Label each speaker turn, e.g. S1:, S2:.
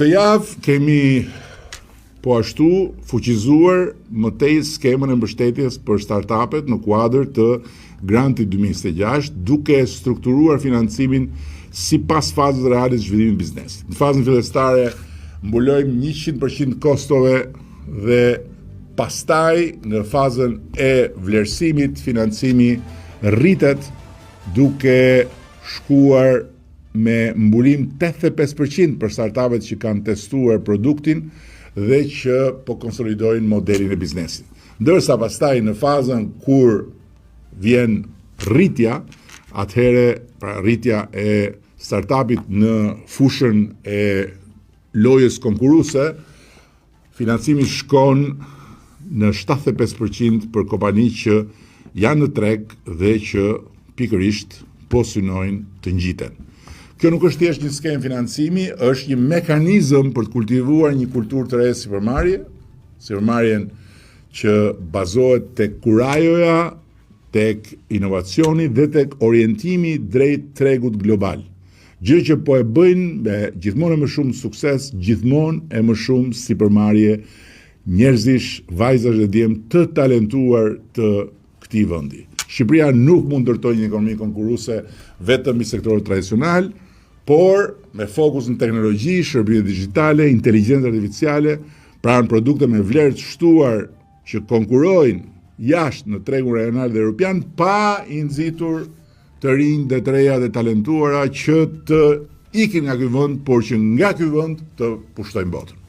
S1: Këtë javë kemi po ashtu fuqizuar më tej skemën e mbështetjes për startupet në kuadër të grantit 2026, duke strukturuar financimin sipas fazës reale të zhvillimit të biznesit. Në fazën fillestare mbulojmë 100% kostove dhe pastaj në fazën e vlerësimit financimi rritet duke shkuar me mbulim 85% për startupet që kanë testuar produktin dhe që po konsolidojnë modelin e biznesit. Ndërsa pastaj në fazën kur vjen rritja, atëherë pra rritja e startupit në fushën e lojës konkurruese, financimi shkon në 75% për kompani që janë në treg dhe që pikërisht po synojnë të ngjiten. Kjo nuk është thjesht një skemë financimi, është një mekanizëm për të kultivuar një kulturë të re sipërmarrje, sipërmarrjen që bazohet tek kurajoja, tek inovacioni dhe tek orientimi drejt tregut global. Gjë që po e bëjnë me gjithmonë e më shumë sukses, gjithmonë e më shumë sipërmarrje njerëzish, vajzash dhe djem të talentuar të këtij vendi. Shqipëria nuk mund ndërtojë një ekonomi konkurruese vetëm i sektorët tradicional, por me fokus në teknologji, shërbime digjitale, inteligjencë artificiale, pra në produkte me vlerë të shtuar që konkurrojnë jashtë në tregun rajonal dhe europian pa i nxitur të rinj dhe të reja dhe talentuara që të ikin nga ky vend, por që nga ky vend të pushtojnë botën.